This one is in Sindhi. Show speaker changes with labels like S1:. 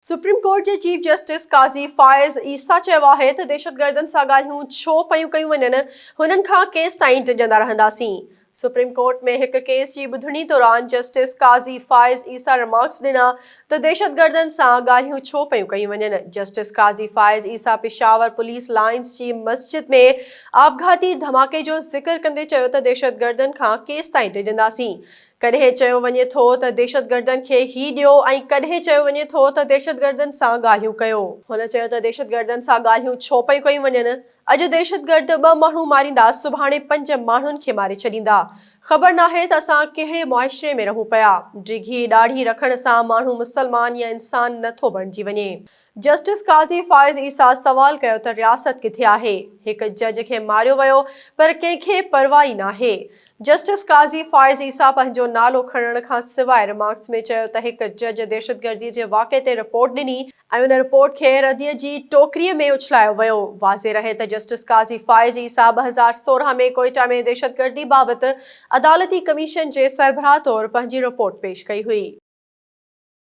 S1: سپريم ڪورٽ جي چيف جسٽس قاضي فائز عيسيٰ چيو آهي ته دهشتگردن سان ڳالهيون ڇو پيون ڪيون وڃن، هنن کان ڪيستائين ڊڄندا رهنداسين. سپريم ڪورٽ ۾ هڪ ڪيس جي ٻڌڻي دوران جسٽس قاضي فائز عيسيٰ رمارڪس ڏنا ته دهشتگردن سان ڳالهيون ڇو پيون ڪيون وڃن. Justice Qazi Faez Isa Peshawar police lines جي مسجد ۾ آپگهاتي ڌماڪي جو ذڪر ڪندي چيو ته دهشتگردن کان ڪيستائين ڊڄنداسين، ڪڏهن چيو وڃي ٿو ته دهشتگردن کي هي ڏيو ۽ ڪڏهن چيو وڃي ٿو ته دهشتگردن سان ڳالهيون ڪيو. هن چيو ته دهشتگردن سان ڳالهيون ڇو پيون ڪيون وڃن، اڄ دهشتگرد ٻه ماڻهو ماريندا سڀاڻي پنج ماڻهن کي ماري ڇڏيندا، خبر ناهي ته اسان ڪهڙي معاشري ۾ رهون پيا، ڊگهي ڏاڙهي رکڻ سان ماڻهو مسلمان يا انسان نه ٿو بڻجي وڃي. جسٽس قاضي فائز عيسيٰ سوال ڪيو ته رياست ڪٿي آهي؟ هڪ جج کي ماريو ويو پر ڪنهن کي پرواهه ئي ناهي. جسٽس قاضي فائز عيسيٰ پنهنجو نالو کڻڻ کان سواء رمارڪس ۾ چيو ته هڪ جج دهشتگردي جي واقعي تي رپورٽ ڏني ۽ ان رپورٽ کي ردي جي ٽوڪري ۾ اڇلايو ويو. واضح رهي ته جسٽس قاضي فائز عيسيٰ 2016 ۾ ڪوئيٽا ۾ دهشتگردي بابت عدالتي ڪميشن جي سربراهه طور پنهنجي رپورٽ پيش ڪئي هئي.